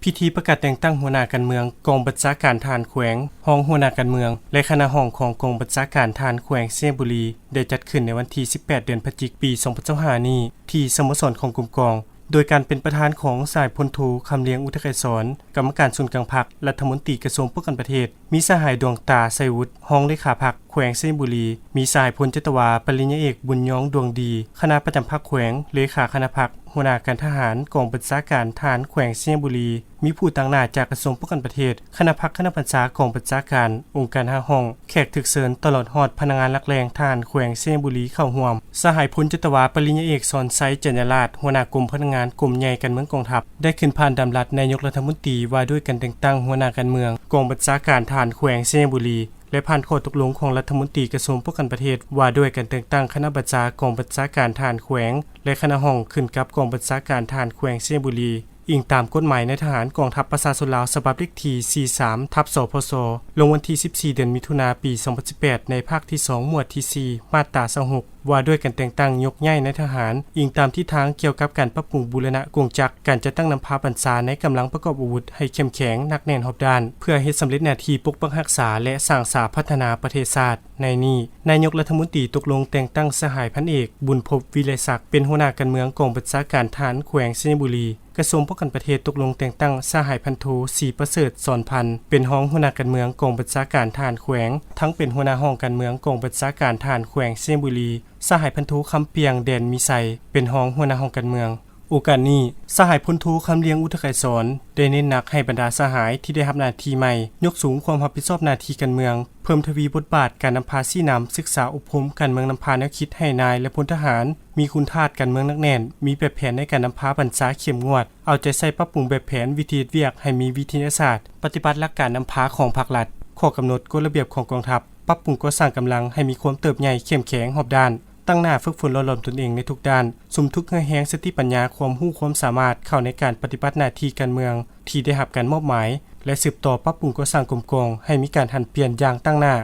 ພິທີປະກາດແຕ່ງຕັ້ງຫົວໜ້າການເມືອງກອງບັນຊາການທະຫານແຂວງ, ຮອງຫົວໜ້າການເມືອງ ແລະ ຄະນະຫ້ອງຂອງກອງບັນຊາການທະຫານແຂວງໄຊຍະບູລີ ໄດ້ຈັດຂຶ້ນໃນວັນທີສິບແປດ ເດືອນພະຈິກ ປີ ສອງພັນຊາວຫ້ານີ້ ທີ່ສະໂມສອນຂອງກົມກອງ ໂດຍການເປັນປະທານຂອງສະຫາຍພົນໂທ ຄຳລຽງ ອຸດທະໄກສອນ ກຳມະການສູນກາງພັກ, ລັດຖະມົນຕີກະຊວງປ້ອງກັນປະເທດ, ມີສະຫາຍ ດວງຕາ ໄຊວຸດ ຮອງເລຂາພັກແຂວງໄຊຍະບູລີ, ມີສະຫາຍພົນຈັດຕະວາ ປະລິນຍາເອກ ບຸນຍອງ ດວງດີ ຄະນະປະຈຳພັກແຂວງ, ເລຂາຄະນະພັກ, ຫົວໜ້າການທະຫານກອງບັນຊາການທະຫານແຂວງໄຊຍະບູລີ, ມີຜູ້ຕາງໜ້າຈາກກະຊວງປ້ອງກັນປະເທດ, ຄະນະພັກຄະນະບັນຊາກອງບັນຊາການ, ອົງການຫ້າຫ້ອງ, ແຂກຖືກເຊີນ ຕະຫຼອດຮອດພະນັກງານຫຼັກແຫຼ່ງທະຫານແຂວງໄຊຍະບູລີເຂົ້າຮ່ວມ. ສະຫາຍພົນຈັດຕະວາ ປະລິນຍາເອກ ສອນໄຊ ຈັນຍາລາດ ຫົວໜ້າກົມພະນັກງານກົມໃຫຍ່ການເມືອງກອງທັບ ໄດ້ຂຶ້ນຜ່ານດຳລັດນາຍົກລັດຖະມົນຕີວ່າດ້ວຍການແຕ່ງຕັ້ງຫົວໜ້າການເມືອງກອງບັນຊາການທະຫານແຂວງໄຊຍະບູລີ ແລະ ຜ່ານຂໍ້ຕົກລົງຂອງລັດຖະມົນຕີກະຊວງປ້ອງກັນປະເທດ ວ່າດ້ວຍການແຕ່ງຕັ້ງຄະນະບັນຊາກອງບັນຊາການທະຫານແຂວງ ແລະ ຄະນະຫ້ອງຂຶ້ນກັບກອງບັນຊາການທະຫານແຂວງໄຊຍະບູລີ ອີງຕາມກົດໝາຍນາຍທະຫານກອງທັບປະຊາຊົນລາວ ສະບັບເລກທີສີ່ສິບສາມ ທັບ ສພສ ລົງວັນທີສິບສີ່ ເດືອນມິຖຸນາ ປີສອງພັນສິບແປດ ໃນພາກທີສອງ ໝວດທີສີ່ ມາດຕາຊາວຫົກ ວ່າດ້ວຍການແຕ່ງຕັ້ງຍົກຍ້າຍນາຍທະຫານ, ອີງຕາມທິດທາງກ່ຽວກັບການປັບປຸງບູລະນະກົງຈັກການຈັດຕັ້ງນຳພາບັນຊາໃນກຳລັງປະກອບອາວຸດໃຫ້ເຂັ້ມແຂງ, ໜັກແໜ້ນ, ຮອບດ້ານ ເພື່ອເຮັດສຳເລັດໜ້າທີ່ປົກປັກຮັກສາ ແລະ ສ້າງສາພັດທະນາປະເທດຊາດ. ໃນນີ້, ນາຍົກລັດຖະມົນຕີຕົກລົງແຕ່ງຕັ້ງສະຫາຍພັນເອກ ບຸນພົບ ວິໄລສັກ ເປັນຫົວໜ້າການເມືອງກອງບັນຊາການທະຫານແຂວງໄຊຍະບູລີ. ກະຊວງປ້ອງກັນປະເທດຕົກລົງແຕ່ງຕັ້ງສະຫາຍພັນໂທ ສີປະເສີດ ສອນພັນ ເປັນຮອງຫົວໜ້າການເມືອງກອງບັນຊາການທະຫານແຂວງ, ທັງເປັນຫົວໜ້າຫ້ອງການເມືອງກອງບັນຊາການທະຫານແຂວງໄຊຍະບູລີ, ສະຫາຍພັນໂທ ຄຳປຽງ ແດນມີໄຊ ເປັນຮອງຫົວໜ້າຫ້ອງການເມືອງ. ໂອກາດນີ້, ສະຫາຍພົນໂທ ຄຳລຽງ ອຸດທະໄກສອນ ໄດ້ເນັ້ນໜັກໃຫ້ບັນດາສະຫາຍທີ່ໄດ້ຮັບໜ້າທີ່ໃໝ່ ຍົກສູງຄວາມຮັບຜິດຊອບໜ້າທີ່ການເມືອງ, ເພີ່ມທະວີບົດບາດການນຳພາຊີ້ນຳ, ສຶກສາອົບຮົມການເມືອງນຳພາແນວຄິດໃຫ້ນາຍ ແລະ ພົນທະຫານ ມີຄຸນທາດການເມືອງໜັກແໜ້ນ, ມີແບບແຜນໃນການນຳພາບັນຊາເຂັ້ມງວດ, ເອົາໃຈໃສ່ປັບປຸງແບບແຜນ, ວິທີເຮັດວຽກໃຫ້ມີວິທະຍາສາດ, ປະຕິບັດຫຼັກການນຳພາຂອງພັກລັດ, ຂໍ້ກຳນົດ, ກົດລະບຽບຂອງກອງທັບ, ປັບປຸງກໍ່ສ້າງກຳລັງໃຫ້ມີຄວາມເຕີບໃຫຍ່, ເຂັ້ມແຂງ, ຮອບດ້ານ, ຕັ້ງໜ້າຝຶກຝົນຫຼໍ່ຫຼອມຕົນເອງໃນທຸກດ້ານ, ສຸມທຸກເຫື່ອແຮງ, ສະຕິປັນຍາ, ຄວາມຮູ້ຄວາມສາມາດເຂົ້າໃນການປະຕິບັດໜ້າທີ່ການເມືອງທີ່ໄດ້ຮັບການມອບໝາຍ ແລະ ສືບຕໍ່ປັບປຸງກໍ່ສ້າງກົມກອງໃຫ້ມີການຫັນປ່ຽນຢ່າງຕັ້ງໜ້າ.